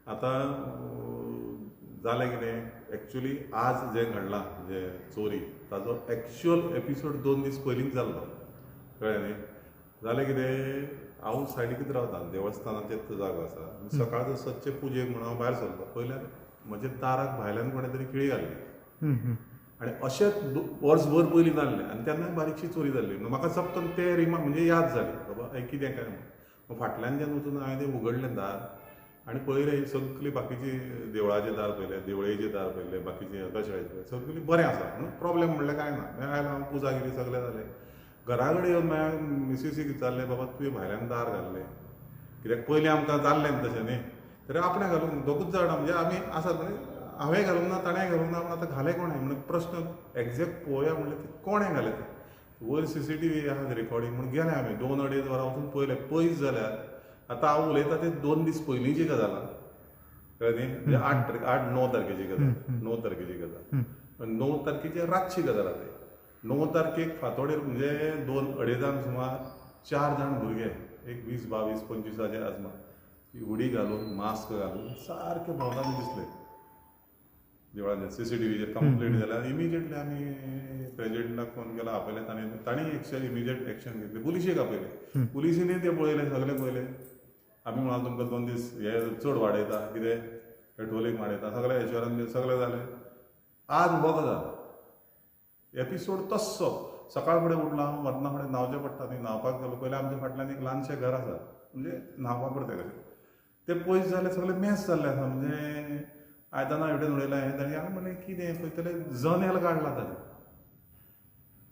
आतां जालें कितें, एक्चुली आज जें घडलां म्हणजे चोरी, ताजो एक्चुअल एपिसोड 2 दीस पयलींच जाल्लो, कळ्ळें न्ही? जालें कितें, हांव सायडीकच रावता, देवस्थानाचेच जागो आसा. सकाळचो सदचे पुजेक म्हणून हांव भायर सरलो, पयल्यार म्हज्या दाराक भायल्यान कोणें तरी खिळी घाल्ली. हम्म, हम्म. आनी अशेंच वर्सभर पयलीं जाल्लें आनी तेन्ना बारीकशी चोरी जाल्ली. म्हाका चपकन ते रिमार्क म्हणजे याद जाली, बाबा हें कितें काय म्हणून. मग फाटल्यान जेन्ना वचून हांवें तें उगडलें दार आनी पळयलें, सगळीं बाकीची देवळाचें दार पळयलें, देवळेचें दार पळयलें, बाकीचें हरदाशाळेचें पळयलें, सगळीं बरें आसा म्हणून प्रॉब्लेम म्हणल्यार कांय ना. मागीर आयलो हांव, पुजा केली, सगळें जालें. घरा कडेन येवन मागीर मिसीसीक विचारलें, बाबा तुवें भायल्यान दार घाल्लें कित्याक? पयलीं आमकां जाल्लें न्ही तशें न्ही, तरी आपणें घालूंक, दोगूच जाणां म्हणजे आमी आसात, म्हणजे हांवें घालूंक ना, ताणें घालूंक ना, आतां घालें कोणें म्हणून प्रश्न. एग्जॅक्ट पळोवया म्हणलें तें कोणें घालें तें. वयर सीसीटीव्ही आहा रिकॉर्डिंग म्हणून गेले आमी, 2-2.5 वरां वचून पळयलें. पयस जाल्यार आतां हांव उलयतां ते 2 दीस पयलींची गजाल आं, कळ्ळें न्ही? म्हणजे 8 तारखे, 8-9 तारखेची गजाल, 9 तारखेची गजाल, 9 तारखेची रातची गजाल. आतां 9 तारखेक फांतोडेर म्हणजे 2-2.5 जांक सुमार चार जाण भुरगे, एक 20, 22, 25ाचे आजमा, ती हुडी घालून, मास्क घालून सारके भोंवताना दिसले देवळान. सीसीटीव्हीचेर कंप्लीट जाल्यार इमिजिएटली आमी प्रेजिडेंटाक फोन केलो, आपयले. ताणें तांणी एक्शन, इमिजिएट एक्शन घेतली. पुलिशेक आपयले, पुलिशींनी ते पळयले, सगळे पळयले. आमी म्हणाल तुमकां 2 दीस हे चड वाडयता, कितें पेट्रोलिंग वाडयता, सगळे एश्योरन्स बी सगळें जालें. आज उबो गजाल, एपिसोड तस्सो. सकाळ फुडें उठलो हांव, वतना फुडें न्हांवचें पडटा न्ही, न्हांवपाक गेलो. पयलीं आमच्या फाटल्यान एक ल्हानशें घर आसा, म्हणजे न्हांवपा पुरतें कशें. तें पयस जालें, सगळें मेस जाल्लें आसा, म्हणजे आयदनां हेवटेन उडयलां हें ताणें. हांवें म्हणलें कितें? पळयतले जनेल काडलां ताजें,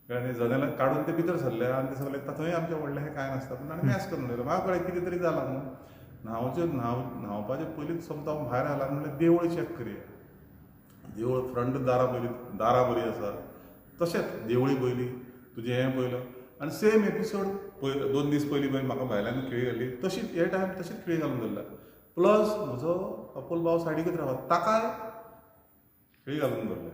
कळ्ळें न्ही? जनेलां काडून ते भितर सरले आनी ते सगळे थंय आमचें व्हडलें हें कांय नासता, पूण ताणें मेस करून उडयलें. म्हाका कळ्ळें कितें तरी जालां म्हणून. न्हांवचें न्हांवपाचें पयलींच समजा हांव भायर आयला म्हणल्यार देवूळ चॅक करया. देवूळ फ्रंट दारां पयलीं, दारां बरीं आसा. तशेंच देवळी पयली, तुजें हें पयलो आनी सेम एपिसोड पय, 2 दीस पयलीं पळय म्हाका भायल्यान खिळी घाल्ली तशीच हे टायम तशीच खिळी घालून धरल्या. प्लस म्हजो अपूल भाव सायडीकच रावता, ताकाय खिळी घालून धरले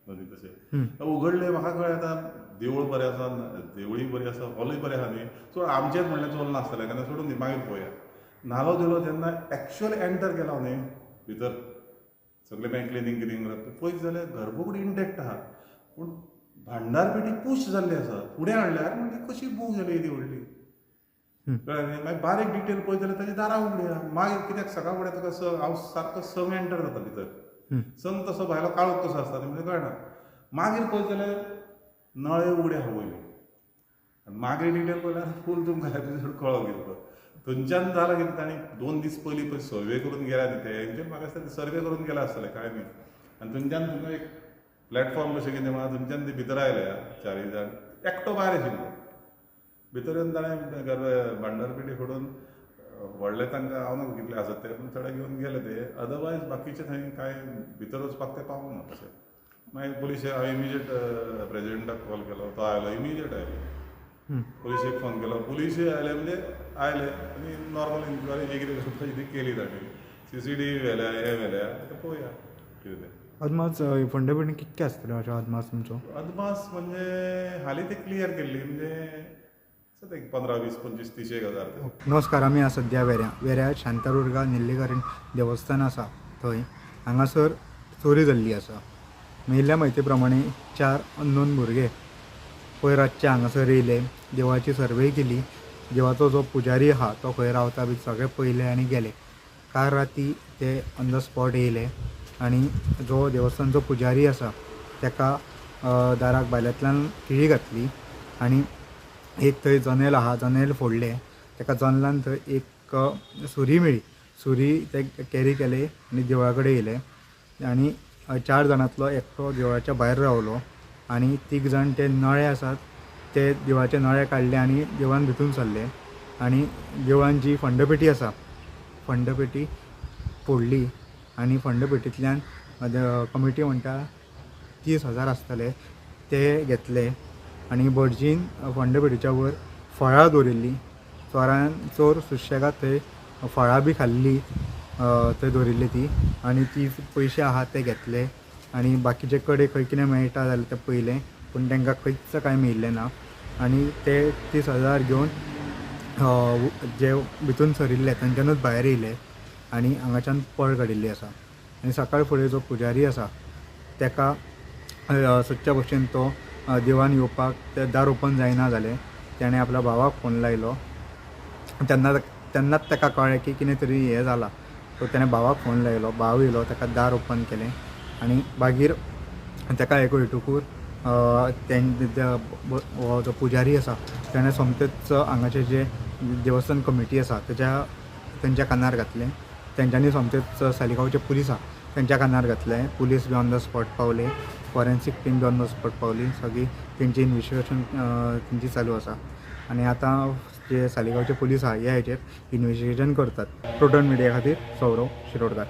दोनी तशें. उगडले, म्हाका कळ्ळें आतां देवूळ बरें आसा, देवळी बरी आसा, हॉलूय बरें आसा न्ही. सो आमचेंच म्हणल्यार चोर नासतलें केन्ना, सोडून दी, मागीर पळोवया. न्हालो धुलो, जेन्ना एक्चुअल एंटर केलो न्ही भितर, सगळें मागीर क्लिनींग किनींग पळयत जाल्यार गर्भकुडी इंटॅक्ट आहा, पूण भांडार पेटी पूश जाल्ली आसा. फुडें हाडल्यार म्हणजे कशी बूक जाली येदी व्हडली, कळ्ळें न्ही? मागीर बारीक डिटेल पळयत जाल्यार ताजी दारां उगडी आहा. मागीर कित्याक सकाळ फुडें तुका स हांव सारको संग एंटर जाता भितर, संग तसो भायलो काळोख कसो आसता म्हणजे कळना. मागीर पळयत जाल्यार नळे उगडे आहा वयले आनी मागीर डिटेल पळयल्यार फूल तुमकां एपिसोड कळ्ळो कितें तो. थंयच्यान जालां कितें, तांणी 2 दीस पयलीं पळय सर्वे करून गेल्या न्ही ते, हेंचेर म्हाका दिसता सर्वे करून गेले आसतले, कांय न्ही. आनी थंयच्यान तुमकां एक प्लॅटफॉर्म कशें कितें म्हणा, थंयच्यान ते भितर आयले चारय जाण, एकटो भायर आशिल्लो. भितर येवन ताणें भांडार पेटी फोडून व्हडले तांकां हांव नाका कितले आसत ते, पूण थोडे घेवन गेले ते. अदरवायज बाकीचे थंय कांय भितर वचपाक ते पावूंक ना तशें. मागीर पुलीस, हांवें इमिजिएट प्रेजिडेंटाक कॉल केलो, तो आयलो, इमिजिएट आयलो. पुलिशेक फोन केलो, पुलिसूय आयले. म्हणजे आयले आनी नॉर्मल इन्क्वायरी जी कितें करपाची ती केली तांणी. सीसीटीव्ही व्हेल्या, हें व्हेल्या, आतां पळोवया कितें तें. अदमास फंड बिंड कितके आसतले अशें अदमास तुमचो? अदमास म्हणजे हालीं ते क्लियर केल्ली, म्हणजे आसत एक 15, 20, 25, 30 एक हजार ते. नमस्कार, आमी आसा सद्या वेऱ्यां. वेऱ्या शांतादुर्गा नेल्लेकारीण देवस्थान आसा थंय. हांगासर चोरी जाल्ली आसा. मेळिल्ल्या म्हायती प्रमाणे चार अननोन भुरगे पयर रातचे हांगासर येयले, देवळाची सर्वे केली, देवाचो जो पुजारी आहा तो खंय रावता बी सगळें पळयलें आनी गेले. काल राती ते ऑन the spot येयले आनी जो देवस्थानचो पुजारी आसा तेका दाराक भायल्यांतल्यान खिळी घातली आनी एक थंय जनेल आहा, जनेल फोडलें. तेका जनेलान थंय एक सुरी मेळ्ळी. सुरी ते कॅरी केले आनी देवळा कडेन येयले आनी चार जाणांतलो एकटो देवळाच्या भायर रावलो आनी तीग जाण ते नळे आसात ते देवळाचे नळे काडले आनी देवळान भितून सरले आनी देवळान जी फंडपेटी आसा, फंडपेटी फोडली आनी फंडपेटींतल्यान कमिटी म्हणटा 30,000 आसतले, ते घेतले. आनी भटजीन फंडपेटीच्या वयर फळां दवरिल्लीं. चोरान, चोर सुशेगाद थंय फळां बी खाल्ली थंय दवरिल्ली ती आनी ती पयशे आहा ते घेतले आनी बाकीचे कडेन खंय कितें मेळटा जाल्यार तें पळयलें, पूण तांकां खंयच कांय मेळिल्लें ना. आनी ते 30,000 घेवन जे भितून सरिल्ले थंयच्यानूच भायर येयले. आनी हांगाच्यान पळ काडिल्ली आसा. आनी सकाळ फुडें जो पुजारी आसा ताका सदच्या भशेन तो देवळान येवपाक तें दार ओपन जायना जालें. तेणें आपल्या भावाक फोन लायलो. तेन्नाच ताका कळ्ळें की कितें तरी हें जालां. सो तेणें भावाक फोन लायलो, भाव येयलो, ताका दार ओपन केलें आनी मागीर ताका हें कळटकूच हो जो पुजारी आसा तेणें सोमतेच हांगाचे जे देवस्थान कमिटी आसा तेंच्या कानार घातलें. तेंच्यांनी सोमतेच सालिगांवचे पुलीस आसा तेंच्या कानार घातलें. Police be on the spot पावले, forensic team be on the spot पावली. सगळी तेंची इन्वेस्टिगेशन तेंची चालू आसा आनी आतां जे सालिगांवचे पुलीस आसा ह्या हेचेर इन्वेस्टिगेशन करतात. प्रोटोन मिडिया खातीर सौरव शिरोडकार.